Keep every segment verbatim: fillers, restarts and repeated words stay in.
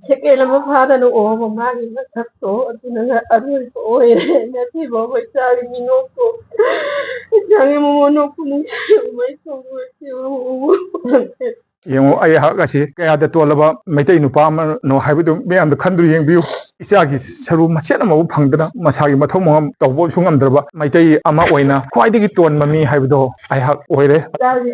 ꯁꯦꯀꯦꯟ ꯑꯃ ꯐꯥꯗꯅ ꯑꯣꯕ ꯃꯥꯒꯤ ꯃꯁꯛꯇꯣ ꯑꯗꯨꯅ ꯑꯔꯣꯏꯕ ꯑꯣꯏꯔꯦ꯫ ꯉꯁꯤꯐꯥꯎꯕ ꯏꯆꯥꯒꯤ ꯃꯤꯅꯣꯛꯇꯣ, ꯏꯆꯥꯒꯤ ꯃꯃꯣꯟ ꯅꯣꯛꯄ ꯅꯨꯡꯁꯤꯕ ꯃꯩ ꯊꯣꯛꯄ ꯏꯆꯦ ꯃꯃꯣꯟ ꯅꯣꯛꯄ ꯐꯪꯗꯦ꯫ ꯌꯦꯡꯉꯨ, ꯑꯩꯍꯥꯛ ꯑꯁꯤ ꯀꯌꯥꯗ ꯇꯣꯜꯂꯕ ꯃꯩꯇꯩ ꯅꯨꯄꯥ ꯑꯃꯅꯣ ꯍꯥꯏꯕꯗꯨ ꯃꯌꯥꯝꯗ ꯈꯟꯗꯨꯅ ꯌꯦꯡꯕꯤꯌꯨ꯫ ꯏꯆꯥꯒꯤ ꯁꯔꯨ ꯃꯆꯦꯠ ꯑꯃꯕꯨ ꯐꯪꯗꯅ ꯃꯁꯥꯒꯤ ꯃꯊꯧ ꯃꯉꯝ ꯇꯧꯕꯁꯨ ꯉꯝꯗ꯭ꯔꯕ ꯃꯩꯇꯩ ꯑꯃ ꯑꯣꯏꯅ ꯈ꯭ꯋꯥꯏꯗꯒꯤ ꯇꯣꯟꯕ ꯃꯤ ꯍꯥꯏꯕꯗꯣ ꯑꯩꯍꯥꯛ ꯑꯣꯏꯔꯦ꯫ ꯏꯆꯥꯒꯤ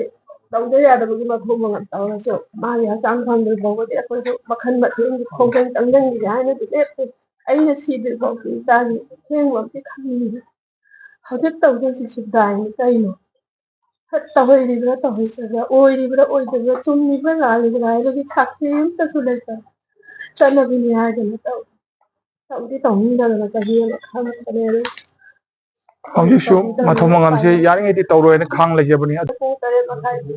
ꯇꯧꯗ ꯌꯥꯗꯕꯒꯤ ꯃꯊꯧ ꯃꯉꯝ ꯇꯧꯔꯁꯨ ꯃꯥꯒꯤ ꯍꯛꯆꯥꯡ ꯐꯪꯗ꯭ꯔꯤ ꯐꯥꯎꯕꯗꯤ ꯑꯩꯈꯣꯏꯁꯨ ꯃꯈꯜ ꯃꯊꯦꯜꯒꯤ ꯈꯣꯡꯖꯪ ꯆꯪꯖꯪꯒꯤꯗꯤ ꯍꯥꯏꯅꯗꯤ ꯂꯦꯞꯇꯦ꯫ ꯑꯩꯅ ꯁꯤꯗ꯭ꯔꯤ ꯐꯥꯎꯗꯤ ꯏꯆꯥꯒꯤ ꯑꯊꯦꯡꯕ ꯑꯝꯇ ꯈꯪꯅꯤꯡꯉꯤ꯫ ꯍꯧꯖꯤꯛ ꯇꯧꯗꯣꯏꯁꯤꯁꯨ ꯗꯥꯏꯅꯤ ꯀꯩꯅꯣ? ꯈꯔ ꯇꯧꯍꯩꯔꯤꯕ꯭ꯔꯥ ꯇꯧꯍꯩꯇꯕ꯭ꯔꯥ, ꯑꯣꯏꯔꯤꯕ꯭ꯔꯥ ꯑꯣꯏꯗꯕ꯭ꯔꯥ, ꯆꯨꯝꯃꯤꯕ꯭ꯔꯥ ꯂꯥꯜꯂꯤꯕ꯭ꯔꯥ ꯍꯥꯏꯕꯒꯤ ꯁꯥꯈꯤ ꯑꯝꯇꯁꯨ ꯂꯩꯇꯕ꯫ ꯆꯠꯅꯕꯤꯅꯤ ꯍꯥꯏꯗꯅ ꯇꯧ-, ꯇꯧꯗꯤ ꯇꯧꯅꯤꯡꯗꯗꯅ ꯆꯍꯤ ꯑꯃ ꯈꯥꯡꯉꯛꯄꯅꯦ꯫ ꯑꯗꯨ ꯍꯧꯖꯤꯛꯁꯨ ꯇꯧꯗꯤ ꯃꯊꯧ ꯇꯧꯅꯤꯡꯗꯕ ꯃꯉꯝꯁꯦ ꯌꯥꯔꯤꯉꯩꯗꯤ ꯇꯧꯔꯣꯏꯅ ꯈꯥꯡ ꯂꯩꯖꯕꯅꯤ꯫ ꯄꯨꯡ ꯇꯔꯦꯠ ꯃꯈꯥꯏꯒꯤ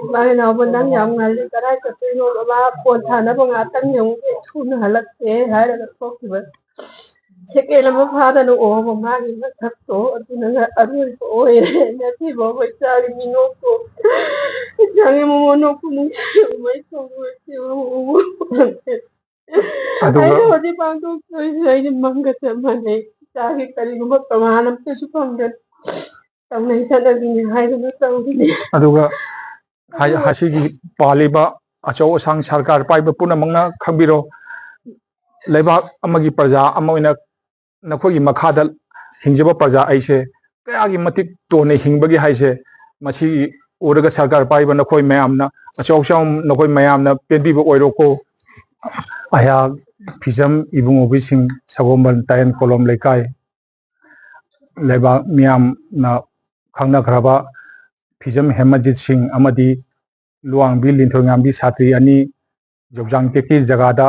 ꯏꯃꯥ ꯏꯅꯥꯎꯕ ꯅꯪ ꯌꯥꯝ ꯉꯜꯂꯤ, ꯀꯗꯥꯏ ꯆꯠꯇꯣꯏꯅꯣ? ꯃꯃꯥ ꯐꯣꯟ ꯊꯥꯅꯕ ꯉꯥꯛꯇꯪ ꯌꯦꯡꯉꯨꯒꯦ, ꯊꯨꯅ ꯍꯜꯂꯛꯀꯦ ꯍꯥꯏꯔꯒ ꯊꯣꯛꯈꯤꯕ꯫ ꯁꯦꯀꯦꯟ ꯑꯃ ꯐꯥꯗꯅ ꯑꯣꯕ ꯃꯥꯒꯤ ꯃꯁꯛꯇꯣ ꯑꯗꯨꯅ ꯑꯔꯣꯏꯕ ꯑꯣꯏꯔꯦ꯫ ꯉꯁꯤꯐꯥꯎꯕ ꯏꯆꯥꯒꯤ ꯃꯤꯅꯣꯛꯇꯣ, ꯏꯆꯥꯒꯤ ꯃꯃꯣꯟ ꯅꯣꯛꯄ ꯅꯨꯡꯁꯤꯕ ꯃꯩ ꯊꯣꯛꯄ ꯏꯆꯦ ꯃꯃꯣꯟ ꯅꯣꯛꯄ ꯐꯪꯗꯦ꯫ ꯑꯗꯨꯒ ꯑꯩꯅ ꯍꯧꯖꯤꯛ ꯄꯥꯡꯊꯣꯛꯇꯣꯏꯁꯦ ꯑꯩꯗꯤ ꯃꯪꯒ ꯆꯞ ꯃꯥꯟꯅꯩ꯫ ꯏꯆꯥꯒꯤ ꯀꯔꯤꯒꯨꯝꯕ ꯄ꯭ꯔꯃꯥꯟ ꯑꯝꯇꯁꯨ ꯐꯪꯗꯅ ꯇꯧꯅꯩ ꯆꯠꯅꯕꯤꯅꯤ ꯍꯥꯏꯗꯨꯅ ꯇꯧꯔꯤꯅꯤ꯫ ꯑꯗꯨꯒ ꯍꯥꯏ-, ꯑꯗꯨꯒ ꯉꯁꯤꯒꯤ ꯄꯥꯜꯂꯤꯕ ꯑꯆꯧ ꯑꯁꯥꯡ ꯁꯔꯀꯥꯔ ꯄꯥꯏꯕ ꯄꯨꯝꯅꯃꯛꯅ ꯈꯪꯕꯤꯔꯣ, ꯂꯩꯕꯥꯛ ꯑꯃꯒꯤ ꯄ꯭ꯔꯖꯥ ꯑꯃ ꯑꯣꯏꯅ ꯅꯈꯣꯏꯒꯤ ꯃꯈꯥꯗ ꯍꯤꯡꯖꯕ ꯄ꯭ꯔꯖꯥ ꯑꯩꯁꯦ ꯀꯌꯥꯒꯤ ꯃꯇꯤꯛ ꯇꯣꯟꯅ ꯍꯤꯡꯕꯒꯦ ꯍꯥꯏꯁꯦ ꯃꯁꯤ ꯎꯔꯒ ꯁꯔꯀꯥꯔ ꯄꯥꯏꯕ ꯅꯈꯣꯏ ꯃꯌꯥꯝꯅ ꯑꯆꯧ ꯑꯆꯥꯎ ꯅꯈꯣꯏ ꯃꯌꯥꯝꯅ ꯄꯦꯟꯕꯤꯕ ꯑꯣꯏꯔꯣꯀꯣ꯫ ꯑꯩꯍꯥꯛ ꯐꯤꯖꯝ ꯏꯕꯨꯡꯉꯣꯕꯤꯁꯤꯡ ꯁꯒꯣꯜꯕꯟ ꯇꯥꯌꯦꯟ ꯀꯣꯂꯣꯝ ꯂꯩꯀꯥꯏ ꯂꯩꯕꯥꯛ ꯃꯤꯌꯥꯝꯅ ꯈꯪꯅꯈ꯭ꯔꯕ ꯐꯤꯖꯝ ꯍꯦꯃꯖꯤꯠ ꯁꯤꯡ ꯑꯃꯗꯤ ꯂꯨꯋꯥꯡꯕꯤ ꯂꯤꯟꯊꯣꯏꯉꯥꯝꯕꯤ ꯁꯥꯇ꯭ꯔꯤ ꯑꯅꯤ ꯌꯧꯖꯥꯡ ꯇꯦꯛꯀꯤ ꯖꯒꯥꯗ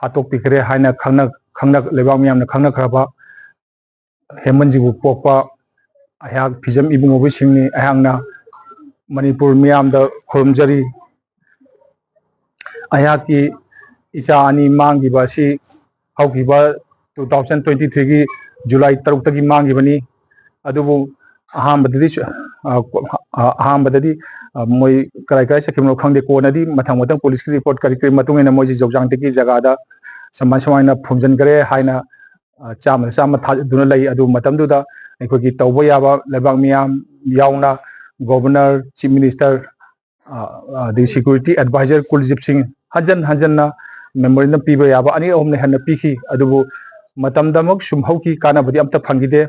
ꯍꯥꯠꯇꯣꯛꯄꯤꯈ꯭ꯔꯦ ꯍꯥꯏꯅ ꯈꯪꯅ-, ꯈꯪꯅ-, ꯂꯩꯕꯥꯛ ꯃꯤꯌꯥꯝꯅ ꯈꯪꯅꯈ꯭ꯔꯕ ꯍꯦꯃꯟꯖꯤꯕꯨ ꯄꯣꯛꯄ ꯑꯩꯍꯥꯛ ꯐꯤꯖꯝ ꯏꯕꯨꯡꯉꯣꯕꯤꯁꯤꯡꯅꯤ꯫ ꯑꯩꯍꯥꯛꯅ ꯃꯅꯤꯄꯨꯔ ꯃꯤꯌꯥꯝꯗ ꯈꯨꯔꯨꯝꯖꯔꯤ꯫ ꯑꯩꯍꯥꯛꯀꯤ ꯏꯆꯥ ꯑꯅꯤ ꯃꯥꯡꯈꯤꯕ ꯑꯁꯤ ꯍꯧꯈꯤꯕ two thousand twenty three ꯒꯤ ꯖꯨꯂꯥꯏ ꯇꯔꯨꯛꯇꯒꯤ ꯃꯥꯡꯈꯤꯕꯅꯤ꯫ ꯑꯗꯨꯕꯨ ꯑꯍꯥꯟꯕꯗꯗꯤ ꯁꯨ-, ꯑ, ꯀꯣ-, ꯑ, ꯑꯍꯥꯟꯕꯗꯗꯤ, ꯑ, ꯃꯣꯏ ꯀꯔꯥꯏ ꯀꯔꯥꯏ ꯆꯠꯈꯤꯕꯅꯣ ꯈꯪꯗꯦ꯫ ꯀꯣꯟꯅꯗꯤ ꯃꯊꯪ ꯃꯊꯪ ꯄꯨꯂꯤꯁꯀꯤ ꯔꯤꯄꯣꯔꯠ ꯀꯔꯤ ꯀꯔꯤ ꯃꯇꯨꯡ ꯏꯟꯅ ꯃꯣꯏꯁꯤ ꯖꯧꯖꯥꯡꯇꯒꯤ ꯖꯒꯥꯗ ꯁꯨꯃꯥꯏ ꯁꯨꯃꯥꯏꯅ ꯐꯨꯝꯖꯤꯟꯈ꯭ꯔꯦ ꯍꯥꯏꯅ, ꯑ, ꯆꯥꯝꯃꯗ ꯆꯥꯝꯃ ꯊꯥꯗꯨꯅ ꯂꯩ꯫ ꯑꯗꯨ ꯃꯇꯝꯗꯨꯗ ꯑꯩꯈꯣꯏꯒꯤ ꯇꯧꯕ ꯌꯥꯕ ꯂꯩꯕꯥꯛ ꯃꯤꯌꯥꯝ ꯌꯥꯎꯅ ꯒꯣꯕꯔꯅꯔ, ꯆꯤꯐ ꯃꯤꯅꯤꯁꯇꯔ, ꯑ, ꯑꯗꯩ ꯁꯦꯀ꯭ꯌꯨꯔꯤꯇꯤ ꯑꯦꯗꯚꯥꯏꯖꯔ ꯀꯨꯜꯗꯤꯞ ꯁꯤꯡ ꯍꯟꯖꯟ ꯍꯟꯖꯟꯅ ꯃꯦꯃꯣꯔꯦꯟꯗꯝ ꯄꯤꯕ ꯌꯥꯕ ꯑꯅꯤ ꯑꯍꯨꯝꯅ ꯍꯦꯟꯅ ꯄꯤꯈꯤ꯫ ꯑꯗꯨꯕꯨ ꯃꯇꯝꯗꯃꯛ ꯁꯨꯝ ꯍꯧꯈꯤ, ꯀꯥꯟꯅꯕꯗꯤ ꯑꯝꯇ ꯐꯪꯈꯤꯗꯦ꯫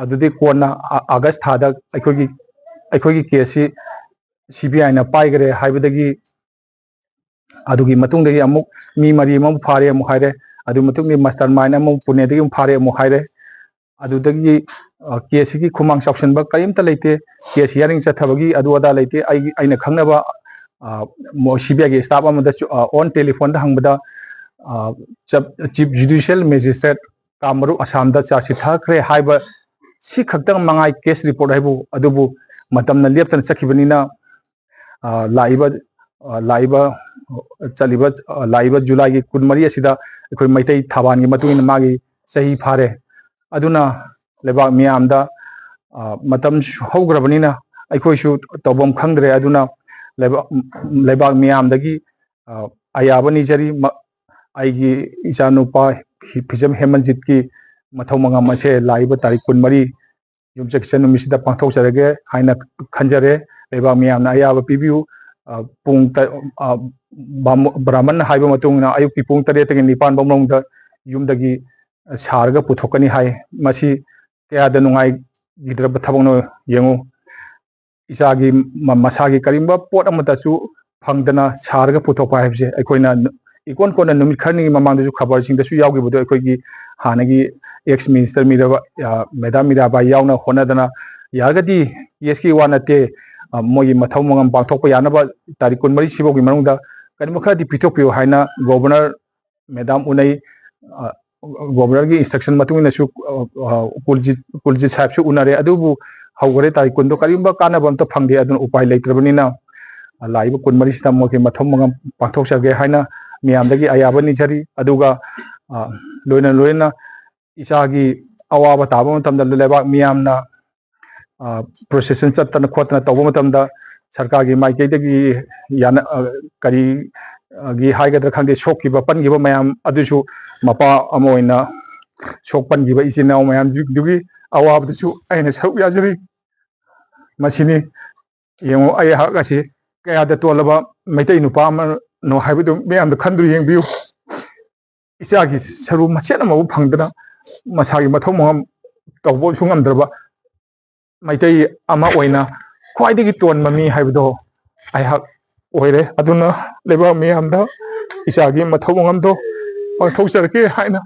ꯑꯗꯨꯗꯤ ꯀꯣꯟꯅ ꯑ-, ꯑꯥꯒꯁ ꯊꯥꯗ ꯑꯩꯈꯣꯏꯒꯤ, ꯑꯩꯈꯣꯏꯒꯤ ꯀꯦꯁꯁꯤ ꯁꯤ ꯕꯤ ꯑꯥꯏꯅ ꯄꯥꯏꯈ꯭ꯔꯦ ꯍꯥꯏꯕꯗꯒꯤ, ꯑꯗꯨꯒꯤ ꯃꯇꯨꯡꯗꯒꯤ ꯑꯃꯨꯛ ꯃꯤ ꯃꯔꯤ ꯑꯃꯃꯨꯛ ꯐꯥꯔꯦ ꯑꯃꯨꯛ ꯍꯥꯏꯔꯦ, ꯑꯗꯨꯒꯤ ꯃꯇꯨꯡꯗꯒꯤ ꯃꯁꯇꯔ ꯃꯥꯏꯟ ꯑꯃꯃꯨꯛ ꯄꯨꯅꯦꯗꯒꯤ ꯑꯃꯨꯛ ꯐꯥꯔꯦ ꯑꯃꯨꯛ ꯍꯥꯏꯔꯦ꯫ ꯑꯗꯨꯗꯒꯤ, ꯑ, ꯀꯦꯁꯁꯤꯒꯤ ꯈꯨꯃꯥꯡ ꯆꯥꯎꯁꯤꯟꯕ ꯀꯔꯤꯝꯇ ꯂꯩꯇꯦ, ꯀꯦꯁ ꯍꯤꯌꯥꯔꯤꯡ ꯆꯠꯊꯕꯒꯤ ꯑꯗꯨ ꯑꯗꯥ ꯂꯩꯇꯦ꯫ ꯑꯩꯒꯤ, ꯑꯩꯅ ꯈꯪꯅꯕ, ꯑ, ꯃꯣ-, ꯁꯤ ꯕꯤ ꯑꯥꯏꯒꯤ ꯁ꯭ꯇꯥꯐ ꯑꯃꯗ ꯆꯨ-, ꯑ, ꯑꯣꯟ ꯇꯦꯂꯤꯐꯣꯟꯗ ꯍꯪꯕꯗ, ꯑ, ꯆꯞ-, ꯆꯤꯐ ꯖꯨꯗꯤꯁꯤꯌꯦꯜ ꯃꯦꯖꯤꯁꯇ꯭ꯔꯦꯠ ꯀꯥꯃꯔꯨꯞ ꯑꯁꯥꯝꯗ ꯆꯥꯔꯖ ꯁꯤꯠ ꯊꯥꯈ꯭ꯔꯦ ꯍꯥꯏꯕ ꯁꯤ ꯈꯛꯇꯪ ꯃꯉꯥꯏ ꯀꯦꯁ ꯔꯤꯄꯣꯔꯠ ꯍꯥꯏꯕꯨ꯫ ꯑꯗꯨꯕꯨ ꯃꯇꯝꯅ ꯂꯦꯞꯇꯅ ꯆꯠꯈꯤꯕꯅꯤꯅ, ꯑ, ꯂꯥꯛꯏꯕ, ꯑ, ꯂꯥꯛꯏꯕ, ꯆꯠꯂꯤꯕ, ꯑ, ꯂꯥꯛꯏꯕ ꯖꯨꯂꯥꯏꯒꯤ ꯀꯨꯟꯃꯔꯤ ꯑꯁꯤꯗ ꯑꯩꯈꯣꯏ ꯃꯩꯇꯩ ꯊꯧꯕꯥꯜꯒꯤ ꯃꯇꯨꯡ ꯏꯟꯅ ꯃꯥꯒꯤ ꯆꯍꯤ ꯐꯥꯔꯦ꯫ ꯑꯗꯨꯅ ꯂꯩꯕꯥꯛ ꯃꯤꯌꯥꯝꯗ, ꯑ, ꯃꯇꯝ ꯍꯧꯈ꯭ꯔꯕꯅꯤꯅ ꯑꯩꯈꯣꯏꯁꯨ ꯇꯧꯐꯝ ꯈꯪꯗ꯭ꯔꯦ꯫ ꯑꯗꯨꯅ ꯂꯩꯕꯥꯛ, ꯂꯩꯕꯥꯛ ꯃꯤꯌꯥꯝꯗꯒꯤ, ꯑ, ꯑꯌꯥꯕ ꯅꯤꯖꯔꯤ꯫ ꯃ-, ꯑꯩꯒꯤ ꯏꯆꯥꯅꯨꯄꯥ ꯍꯤ-, ꯐꯤꯖꯝ ꯍꯦꯃꯟꯖꯤꯠꯀꯤ ꯃꯊꯧ ꯃꯉꯝ ꯑꯁꯦ ꯂꯥꯛꯏꯕ ꯇꯥꯔꯤꯛ ꯀꯨꯟꯃꯔꯤ ꯌꯨꯝꯁꯀꯩꯁ ꯅꯨꯃꯤꯠꯁꯤꯗ ꯄꯥꯡꯊꯣꯛꯆꯔꯒꯦ ꯍꯥꯏꯅ ꯈꯟꯖꯔꯦ꯫ ꯂꯩꯕꯥꯛ ꯃꯤꯌꯥꯝꯅ ꯑꯌꯥꯕ ꯄꯤꯕꯤꯌꯨ꯫ ꯑ, ꯄꯨꯡ ꯇ-, ꯑ, ꯕꯥꯃꯣ-, ꯕ꯭ꯔꯥꯍꯃꯟꯅ ꯍꯥꯏꯕ ꯃꯇꯨꯡ ꯏꯟꯅ ꯑꯌꯨꯛꯀꯤ ꯄꯨꯡ ꯇꯔꯦꯠꯇꯒꯤ ꯅꯤꯄꯥꯟ ꯐꯥꯎ ꯃꯅꯨꯡꯗ ꯌꯨꯝꯗꯒꯤ ꯁꯥꯔꯒ ꯄꯨꯊꯣꯛꯀꯅꯤ ꯍꯥꯏ꯫ ꯃꯁꯤ ꯀꯌꯥꯗ ꯅꯨꯡꯉꯥꯏꯈꯤꯗ꯭ꯔꯕ ꯊꯕꯛꯅꯣ ꯌꯦꯡꯉꯨ꯫ ꯏꯆꯥꯒꯤ ꯃ-, ꯃꯁꯥꯒꯤ ꯀꯔꯤꯒꯨꯝꯕ ꯄꯣꯠ ꯑꯃꯠꯇꯁꯨ ꯐꯪꯗꯅ ꯁꯥꯔꯒ ꯄꯨꯊꯣꯛꯄ ꯍꯥꯏꯕꯁꯦ ꯑꯩꯈꯣꯏꯅ ꯅ-, ꯏꯀꯣꯟ ꯀꯣꯟꯅ ꯅꯨꯃꯤꯠ ꯈꯔꯅꯤꯒꯤ ꯃꯃꯥꯡꯗꯁꯨ ꯈꯕꯔꯁꯤꯡꯗꯁꯨ ꯌꯥꯎꯈꯤꯕꯗꯣ, ꯑꯩꯈꯣꯏꯒꯤ ꯍꯥꯟꯅꯒꯤ ꯑꯦꯛꯁ ꯃꯤꯅꯤꯁꯇꯔ ꯃꯤꯔꯥꯕꯥꯏ, ꯑ, ꯃꯦꯗꯥꯝ ꯃꯤꯔꯥꯕꯥꯏ ꯌꯥꯎꯅ ꯍꯣꯠꯅꯗꯅ, ꯌꯥꯔꯒꯗꯤ ꯀꯦꯁꯀꯤ ꯋꯥ ꯅꯠꯇꯦ, ꯑ, ꯃꯣꯏꯒꯤ ꯃꯊꯧ ꯃꯉꯝ ꯄꯥꯡꯊꯣꯛꯄ ꯌꯥꯅꯕ ꯇꯥꯔꯤꯛ ꯀꯨꯟꯃꯔꯤ ꯁꯤꯐꯥꯎꯒꯤ ꯃꯅꯨꯡꯗ ꯀꯔꯤꯒꯨꯝꯕ ꯈꯔꯗꯤ ꯄꯤꯊꯣꯛꯄꯤꯌꯨ ꯍꯥꯏꯅ ꯒꯣꯕꯔꯅꯔ ꯃꯦꯗꯥꯝ ꯎꯅꯩ, ꯑ, ꯒꯣꯕꯔꯅꯔꯒꯤ ꯏꯟꯁꯇ꯭ꯔꯛꯁꯟ ꯃꯇꯨꯡ ꯏꯟꯅꯁꯨ, ꯑ, ꯑ, ꯀꯨꯜꯖꯤꯠ, ꯀꯨꯜꯖꯤꯠ ꯁꯥꯍꯦꯕꯁꯨ ꯎꯅꯔꯦ꯫ ꯑꯗꯨꯕꯨ ꯍꯧꯈꯔꯦ, ꯇꯥꯔꯤꯛ ꯀꯨꯟꯗꯣ ꯀꯔꯤꯒꯨꯝꯕ ꯀꯥꯟꯅꯕ ꯑꯝꯇ ꯐꯪꯗꯦ꯫ ꯑꯗꯨꯅ ꯎꯄꯥꯏ ꯂꯩꯇ꯭ꯔꯕꯅꯤꯅ, ꯑ, ꯂꯥꯛꯏꯕ ꯀꯨꯟꯃꯔꯤꯁꯤꯗ ꯃꯣꯏꯒꯤ ꯃꯊꯧ ꯃꯉꯝ ꯄꯥꯡꯊꯣꯛꯆꯒꯦ ꯍꯥꯏꯅ ꯃꯤꯌꯥꯝꯗꯒꯤ ꯑꯌꯥꯕ ꯅꯤꯖꯔꯤ꯫ ꯑꯗꯨꯒ, ꯑ, ꯂꯣꯏꯅ ꯂꯣꯏꯅꯅ ꯏꯆꯥꯒꯤ ꯑꯋꯥꯕ ꯇꯥꯕ ꯃꯇꯝꯗ ꯂꯩꯕꯥꯛ ꯃꯤꯌꯥꯝꯅ ꯄ꯭ꯔꯣꯁꯦꯁꯟ ꯆꯠꯇꯅ ꯈꯣꯠꯇꯅ ꯇꯧꯕ ꯃꯇꯝꯗ ꯁꯔꯀꯥꯔꯒꯤ ꯃꯥꯏꯀꯩꯗꯒꯤ ꯌꯥꯅ ꯀꯔꯤ ꯒꯤ ꯍꯥꯏꯒꯗ꯭ꯔꯥ ꯈꯪꯗꯦ, ꯁꯣꯛꯈꯤꯕ ꯄꯟꯈꯤꯕ ꯃꯌꯥꯝ ꯑꯗꯨꯁꯨ ꯃꯄꯥ ꯑꯃ ꯑꯣꯏꯅ ꯁꯣꯛ ꯄꯟꯈꯤꯕ ꯏꯆꯤꯟ ꯏꯅꯥꯎ ꯃꯌꯥꯝꯗꯨꯒꯤ ꯑꯋꯥꯕꯗꯨꯁꯨ ꯑꯩꯅ ꯁꯔꯨꯛ ꯌꯥꯖꯔꯤ꯫ ꯃꯁꯤꯅꯤ꯫ ꯌꯦꯡꯉꯨ, ꯑꯩꯍꯥꯛ ꯑꯁꯤ ꯀꯌꯥꯗ ꯇꯣꯜꯂꯕ ꯃꯩꯇꯩ ꯅꯨꯄꯥ ꯑꯃꯅꯣ ꯍꯥꯏꯕꯗꯨ ꯃꯌꯥꯝꯗ ꯈꯟꯗꯨꯅ ꯌꯦꯡꯕꯤꯌꯨ꯫ ꯏꯆꯥꯒꯤ ꯁꯔꯨ ꯃꯆꯦꯠ ꯑꯃꯕꯨ ꯐꯪꯗꯅ ꯃꯁꯥꯒꯤ ꯃꯊꯧ ꯃꯉꯝ ꯇꯧꯕꯁꯨ ꯉꯝꯗ꯭ꯔꯕ ꯃꯩꯇꯩ ꯑꯃ ꯑꯣꯏꯅ ꯈ꯭ꯋꯥꯏꯗꯒꯤ ꯇꯣꯟꯕ ꯃꯤ ꯍꯥꯏꯕꯗꯣ ꯑꯩꯍꯥꯛ ꯑꯣꯏꯔꯦ꯫ ꯑꯗꯨꯅ ꯂꯩꯕꯥꯛ ꯃꯤꯌꯥꯝꯗ ꯏꯆꯥꯒꯤ ꯃꯊꯧ ꯃꯉꯝꯗꯣ ꯄꯥꯡꯊꯣꯛꯆꯔꯛꯀꯦ ꯍꯥꯏꯅ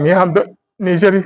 ꯃꯤꯌꯥꯝꯗ ꯅꯤꯖꯔꯤ꯫